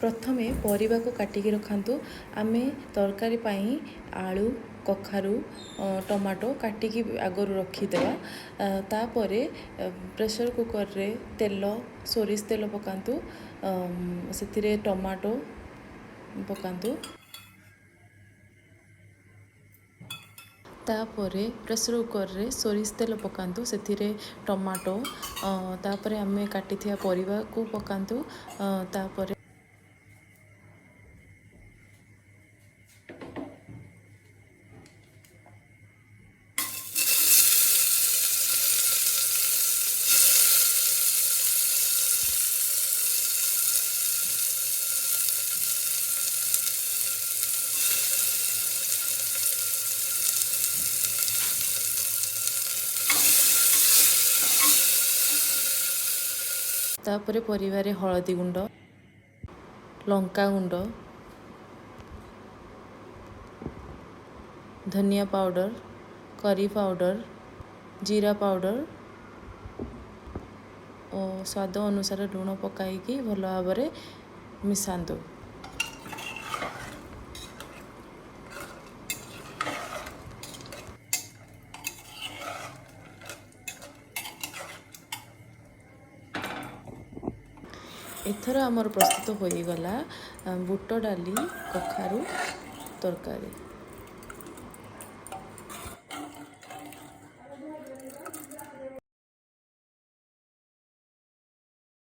ପ୍ରଥମେ ପରିବାକୁ କାଟିକି ରଖନ୍ତୁ। ଆମେ ତରକାରୀ ପାଇଁ ଆଳୁ, କଖାରୁ, ଟମାଟୋ କାଟିକି ଆଗରୁ ରଖିଦେବା। ତାପରେ ପ୍ରେସର୍ କୁକର୍ରେ ତେଲ, ସୋରିଷ ତେଲ ପକାନ୍ତୁ। ସେଥିରେ ଟମାଟୋ ପକାନ୍ତୁ। ତାପରେ ପ୍ରେସର୍ କୁକର୍ରେ ସୋରିଷ ତେଲ ପକାନ୍ତୁ, ସେଥିରେ ଟମାଟୋ, ତାପରେ ଆମେ କାଟିଥିବା ପରିବାକୁ ପକାନ୍ତୁ। ତାପରେ ପରିବାରେ ହଳଦୀ ଗୁଣ୍ଡ, ଲଙ୍କା ଗୁଣ୍ଡ, ଧନିଆ ପାଉଡ଼ର, କରି ପାଉଡ଼ର, ଜିରା ପାଉଡ଼ର ଓ ସ୍ୱାଦ ଅନୁସାରେ ଲୁଣ ପକାଇକି ଭଲ ଭାବରେ ମିଶାନ୍ତୁ। ଏଥର ଆମର ପ୍ରସ୍ତୁତ ହୋଇଗଲା ବୁଟ ଡାଲି କଖାରୁ ତରକାରୀ।